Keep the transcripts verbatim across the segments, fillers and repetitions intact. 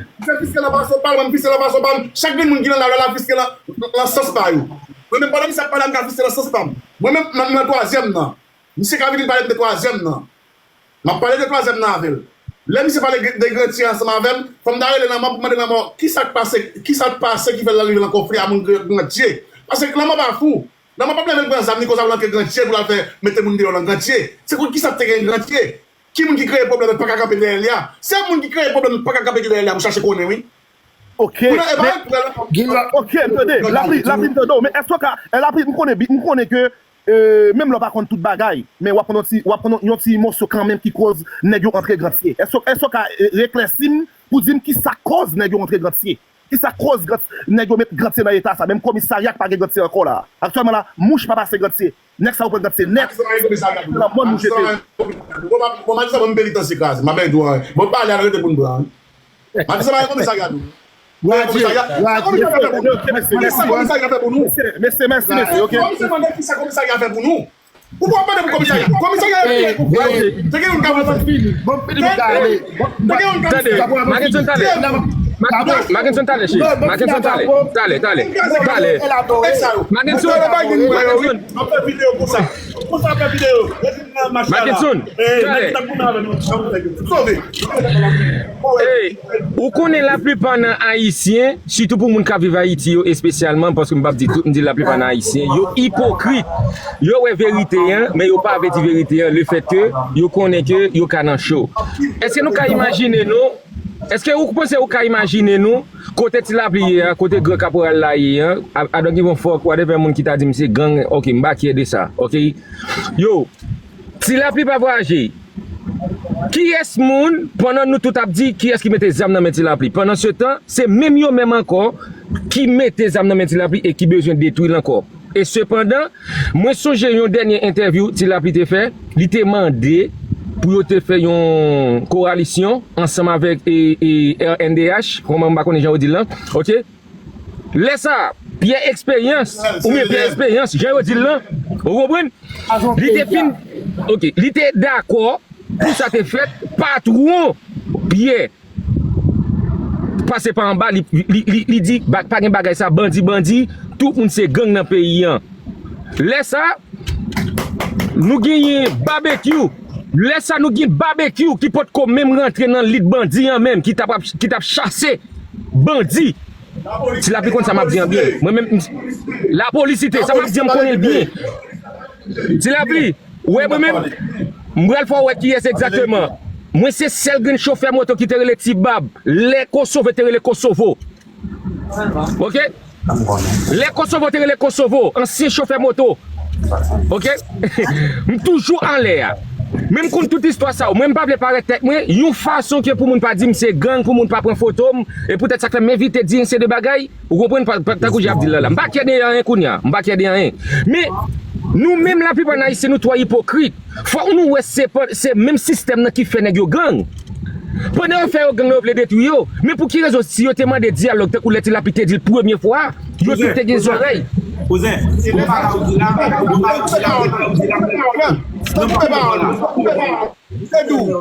M fè fiske nan fason pa l, mwen m fiske nan fason pa m. Chak grenn moun ki nan lari a la fiske nan, nan sans pa yo. Mwen menm pandan misye ap pale a, m ka fiske nan sans pa m. Mwen menm, m nan twazyèm nan. Misye ka vin pale m de twazyèm nan. M ap pale de twazyèm nan avè l. Lè misye pale de Grantye ansanm avè m, fò m ta rele Lanmò pou m mande Lanmò kisa k pase, kisa k pase ki fè l rive nan konfli a moun Grantye. Paske Lanmò pa fou. Lanmò p ap leve l pran zam li konsa pou l antre Grantye pou l al fè mete moun deyò nan Grantye. Se konn kisa k te gen Grantye. Ki moun ki kreye pwoblèm nan pa ka kanpe dèyè li a? Se moun ki kreye pwoblèm nan pa ka kanpe dèyè li a pou chache konnen wi. Ok, men, ok, m tande, lapli, lapli m tande w, men èske w ka, lapli, m konnen, m konnen ke, euh, menm lè w pa konn tout bagay, men w ap konn yon ti, w ap konn yon ti moso kanmenm ki koz nèg yo antre Grantye. Èske, èske w ka, euh, eklèsi m pou di m kisa k koz nèg yo antre Grantye? Kisa k koz Grant, nèg yo met Grantye nan eta sa, menm komisarya k pa gen Grantye ankò la? Aktyèlman la, mouch pa pase Grantye. Nèg sa yo pran Grantye nèt. Nan mòn nou jete. Bon, Matisa, bon, m penitansye kraze. M ap di w anyen. Bon, pale a rete pou n pran. Matisa, pa gen komisarya tou. Komisarya fè pou nou. Komisarya fè pou nou. Mesye, mèsi, mesye, ok. Komisarya fè pou nou. Ou pa mande pou komisarya. Komisarya fè pou nou. Te gen yon gavman fini. Bon, fini pou gade. Tande, Mackenson tale. Mackenson tale, chef. Mackenson tale. Tale, tale. Tale. Mackenson. Mackenson. Mackenson. Tale. Hey, ou konnen laplipa nan Ayisyen, sitou pou moun k ap viv Ayiti yo espesyalman, paske m p ap di tout, m di laplipa nan Ayisyen, yo ipokrit. Yo wè verite an, men yo pa vle di verite an, lefètke yo konnen ke yo ka nan cho. Èske nou ka imajine nou Èske ou panse ou ka imajine nou kote Ti Lapli ye a, kote Gran Kaporal la ye a, I don't give a fuck, whatever moun ki ta di m se gang, ok, m pa care de sa, ok? Yo, Ti Lapli pa vwayaje. Kiyès moun, pandan nou tout ap di, kiyès ki mete zam nan men Ti Lapli? Pandan se tan, se menm yo menm ankò ki mete zam nan men Ti Lapli e ki bezwen detwi l ankò. E sepandan, mwen sonje yon dènye entèvyou Ti Lapli te fè, li te mande pou yo te fè yon kowalisyon ansanm avèk e, e, R N D H, kòman m pa konnen jan yo di l lan, ok? Lè sa a, Pyè Eksperyans, oubyen Pyè Esperyans, jan yo di l lan, ou konprann? Li te fin, ok, li te dakò pou sa te fèt, patwon Pyè pase pa anba, li, li, li, li di, pa gen bagay sa, bandi, bandi, tout moun se gang nan peyi an. Lè sa, nou genyen Babekyou. Lè sa, nou gen Babekyou ki potko menm rantre nan lit bandi an menm, ki t ap, ki t ap chase bandi. Ti Lapli konn sa m ap di an byen. Mwen menm, lapolis ite, sa m ap di an m konnen l byen. Ti Lapli, ou wè mwen menm, m pral fè w wè kiyès egzakteman. Mwen se sèl grenn chofè moto ki te rele Ti Bab. Lè Kosovo te rele Kosovo. Ok? Lè Kosovo te rele Kosovo, ansyen chofè moto. Ok? M toujou anlè a. Men m konn tout istwa sa yo. Mwen m pa vle parèt tèt mwen, yon fason ke pou moun pa di m se gang, pou moun pa pran foto m, e poutèt sa k fè m evite di yon seri de bagay, ou konprann, tankou jan y ap di l lan la. M pa care de anyen kounye a. M pa care de anyen. Men, nou menm laplipa nan Ayisyen, nou twò ipokrit. Fòk nou wè se pa, se menm sistèm nan ki fè nèg yo gang. Pandan yo fè yo gang nan, yo vle detwi yo. Men pou ki rezon si yo te mande dyalòg tankou lè Ti Lapli te di l premye fwa a, yo tout te gen zòrèy? Kouzen, kouzen, se pa bagay ou di la, bagay ou di la, bagay ou di la. Non, pa bagay ou di la. M te di w,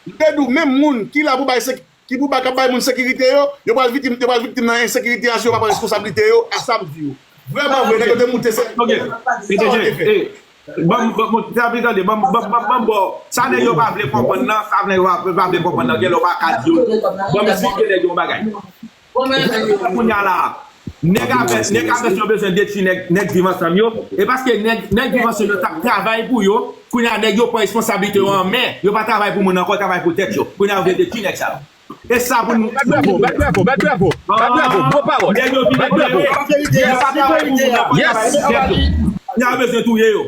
m te di w, menm moun ki la pou bay sek-, ki pou bay, k ap bay moun sekirite yo, yo pral viktim, yo pral viktim nan ensekirite a si yo pa pran responsablite yo, a sa m di yo. Vrèman vre, nèg yo te moute se sa yo te fè. Ban m, ban m, ban m, tande, ban m, ban m, ban m, ban m ba w. Sa nèg yo pa vle konprann nan, sa nèg yo pa, pa vle konprann nan, gen lè w pa ka di yo. Ban m esplike nèg yo yon bagay. Kounye a la, nèg avè, nèg avè yo bezwen detwi nèg, nèg Viv Ansanm yo. E paske nèg, nèg Viv Ansanm yo t ap travay pou yo, kounye a nèg yo pran responsablite yo an men. Yo pa travay pou moun ankò, yo travay pou tèt yo. Kounye a yo vle detwi nèg sa yo. E sa pou nou. Bat bravo, bat bravo, bat bravo, bat bravo, gwo pawòl. Nèg yo vin eklere. Yo pa travay pou moun nan, yo travay pou tèt yo. Nèg yo bezwen touye yo.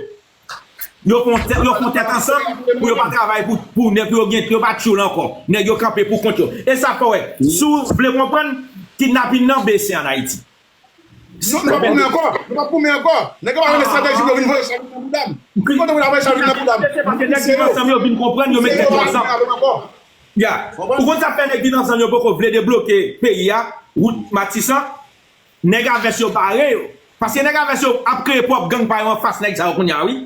Yo fè yon tèt, yo fè yon tèt ansanm pou yo pa travay pou, pou nèg, pou yo gen, pou yo pa tchoul ankò. Nèg yo kanpe pou kont yo. E sa fè w wè, si w vle konprann, kidnapin nan bese ann Ayiti. Non, nou p ap goumen ankò. Nou p ap goumen ankò. Nèg yo pa renmen estrateji pou yo vin voye chavik nan bouda m. Ki kote pou yo voye chavik nan bouda m? Se paske nèg Viv Ansanm yo vin konprann, yo met tèt yo ansanm. Ya. Ou konn sa k fè nèg Viv Ansanm yo poko vle debloke peyi a, wout Matisan? Nèg a vès yo bare yo. Paske nèg a vès yo ap kreye pwòp gang pa yo anfas nèg sa yo kounye a, wi.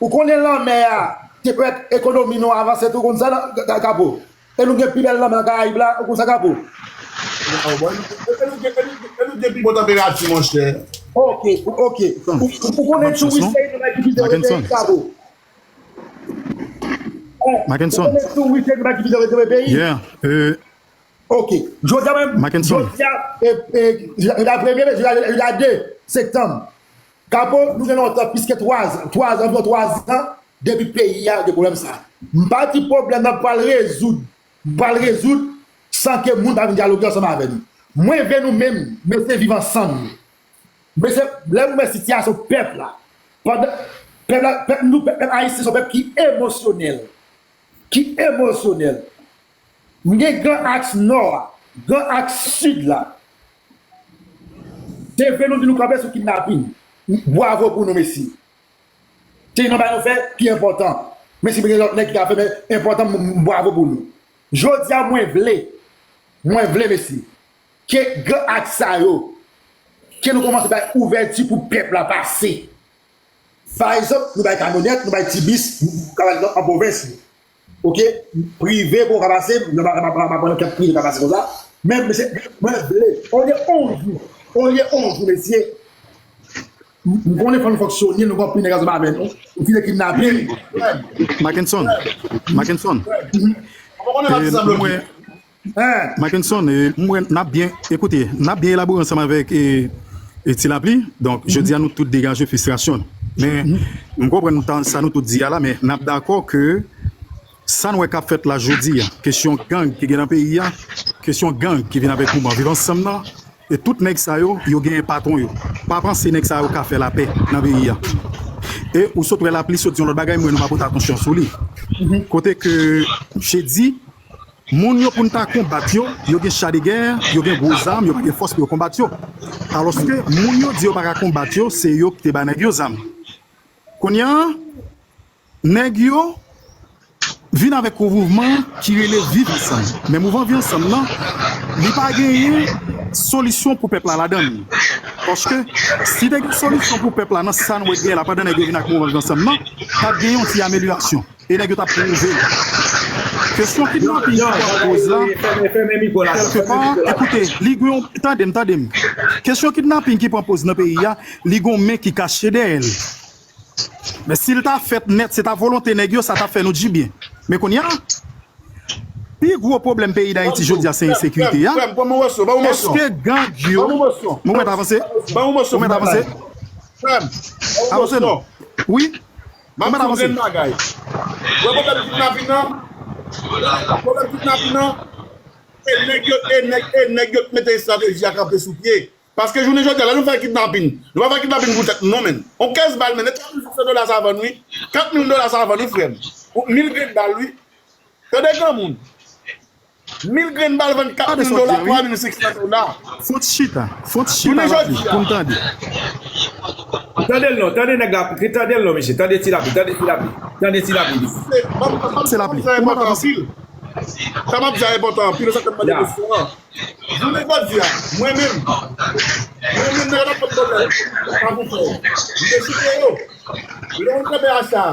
Ou konnen lanmè a te pèmèt ekonomi nou avanse tou, konn sa, Kapo? E nou gen pi bèl lanmè nan Karayib la, ou konn sa, Kapo? E nou gen, e nou gen, e nou gen, e nou gen pi bon tanperati, monchè. Ok, ok. Ou, ou konnen tou wi se nou bay divize peyi, Kapo. Ou konnen tou wi se nou bay divize peyi. Yeah, euh, Ok. Jodi a menm, Mackenson. Jodi a, e, e, jodi a premye, jodi a, jodi a de septanm. Kapo, nou gen lontan, plis ke twa zan, twa zan, anviwon twa zan, depi peyi a gen pwoblèm sa. M pa di pwoblèm nan pral rezoud, pral rezoud san ke moun pa vin dyaloge ansanm avè nou. Mwen vle nou menm, mesye, viv ansanm. Mesye, lè nou wè sitiyasyon pèp la, pandan, pèp la, pèp nou, pèp, pèp ayisyen se yon pèp ki emosyonèl. Ki emosyonèl. M gen gran aks nò a, gran aks sid la. Se vre nou di nou kanpe sou kidnapin. Bwavo pou nou, mesye. Se yon bagay nou fè ki enpòtan. Men si gen lòt nèg ki ka fè, men enpòtan, m, m, bwavo pou nou. Jodi a, mwen vle, mwen vle, mesye, ke gran aks sa yo, ke nou kòmanse bay ouvèti pou pèp la pase. Pa egzanp, nou bay kamyonèt, nou bay ti bis, nou ka bay an pwovens. Ok? Prive pou ka pase, nou pa pran kèk prive ka pase konsa. Men, mesye, mwen vle, olye on jou, olye on jou, mesye, m konnen fò nou fonksyone, nou gen anpil nèg ansanm avè nou, nou fin kidnape. Mackenson, Mackenson, mwen, Mackenson, mwen, n ap byen, ekoute, n ap byen elabore ansanm avèk e, e Ti Lapli. Donk, jodi a nou tout degaje fristrasyon n. Men, m konprann sa nou tout di a la, men n ap dakò ke sa n wè k ap fèt la jodi a, kesyon gang ki gen nan peyi a, kesyon gang ki vin avèk mouvman Viv Ansanm nan, e tout nèg sa yo, yo genyen patwon yo. Pa panse nèg sa yo ka fè lapè nan peyi a. E ou sot wè Lapli sot di yon lòt bagay, mwen nou pa pote atansyon sou li. Kote ke misye di, moun yo pou n ta konbat yo, yo gen cha de gè, yo gen gwo zam, yo pa gen fòs pou yo konbat yo. Alòske moun yo di yo pa ka konbat yo, se yo ki te ba nèg yo zam. Kounye a, nèg yo vin avèk yon mouvman ki rele Viv Ansanm. Men mouvman Viv Ansanm nan, li pa genyen solisyon pou pèp la ladan l. Paske si te gen solisyon pou pèp la nan sa nou wè gen la pandan nèg yo vin ak mouvman Viv Ansanm nan, t ap gen yon ti amelyorasyon. E nèg yo t ap pwouve l. Kesyon kidnaping ki pran poz la, kèlkepa, ekoute, li gen yon, tande m, tande m. Kesyon kidnaping ki pran poz nan peyi a, li gen yon men ki kache dèyè l. Men si l ta fèt nèt, se ta volonte nèg yo, sa ta fè nou dibyen. Men kounye a, pi gwo pwoblèm peyi Dayiti jodi a se ensekirite a. Èske gang yo, mwen mèt avanse? Mwen mèt avanse? Avanse non. Wi. Mwen mèt avanse. Wè pwoblèm kidnaping nan? Pwoblèm kidnaping nan? E nèg yo, e nèg, e nèg yo t mete estrateji a kanpe sou pye. Paske jounen jodi a, lè nou fè kidnaping, nou pa fè kidnaping pou tèt nou non, menn. On kenz bal, menn, e twa mil senk san dola sa vann, wi. Kat mil dola sa vann, wi, frè m. Ou mil grenn bal, wi. Tande granmoun. Mil grenn bal vann kat mil dola, twa mil senk san dola. Fon ti chita, fon ti chita la pou n tande. Tande l non, tande nèg la, tande l non, mesye, tande Ti Lapli, tande Ti Lapli, tande Ti Lapli. Se Lapli. Ou pa avanse. Sa m ap di a enpòtan anpil, sa fè m mande kesyon an. Jounen jodi a, mwen menm, mwen menm, nèg yo t ap fè m pwoblèm, pa pou fè. M te chouke yo. Lè m kanpe acha,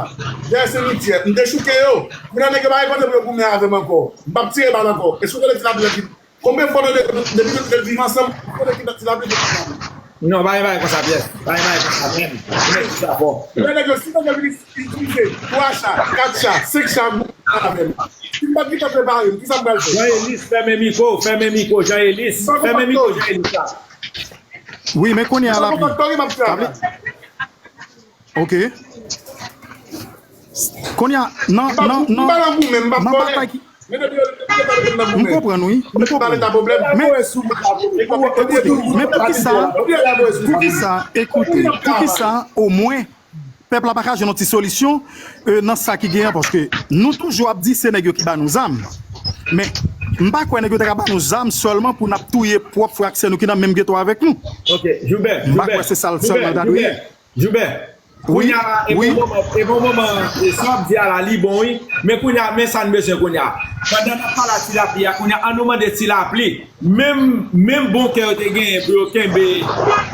dèyè simityè, m te chouke yo. Kounye a nèg yo pa rekonèt pou yo goumen avè m ankò. M p ap tire bal ankò. E sou tande Ti Lapli ki, konbyen fwa tande depi nou te viv ansanm, kote ki Ti Lapli te viv avè m? Non, pa gen bagay konsa, pyès. Pa gen bagay konsa, menm. Ou mèt di sa fò. Lè nèg yo, si nèg yo vin itilize twa cha, kat cha, senk cha, goumen avè m. Si m pa t gentan prepare m, kisa m pral fè? Jean Elis, fèmen mikwo, fèmen mikwo, Jean Elis. Fèmen mikwo, Jean Elis la. Wi, men kounye a Lapli. Ok. Kounye a, nan, nan, nan, nan batay ki, m konprann, wi. M konprann. Men, men poukisa, poukisa, ekoute, poukisa, omwen, pèp la pa ka jwenn yon ti solisyon, e, nan sa ki genyen, paske nou toujou ap di se nèg yo ki ba nou zam. Men, m pa kwè nèg yo te ka ba nou zam sèlman pou n ap touye pwòp frè ak sè nou ki nan menm geto avèk nou. Ok, Joubè, m pa kwè se sa l sèlman ta dwe ye. Joubè, kounye a la, e bon moman, e bon moman, e sa w ap di a la, li bon, wi. Men kounye a, men sa n bezwen kounye a. Pandan n ap pale a Ti Lapli a, kounye a, an nou mande Ti Lapli, menm, menm bon kè yo te genyen pou yo kenbe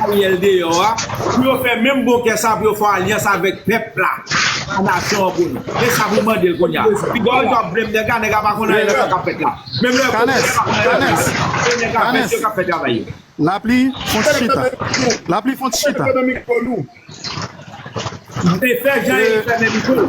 Ariel deyò a, pou yo fè menm bon kè sa, pou yo fè alyans avèk pèp la, a nasyon an pou nou. E sa pou mande l kounye a. Piga w ap blame nèg la, nèg la pa konn anyen nan sa k ap fèt la. Menm lè yo konn anyen nan sa k ap fèt, se nèg la fè, se yo k ap fè travay yo. Lapli, fon ti chita. Lapli, fon ti chita. E fè jan e fè menm kou.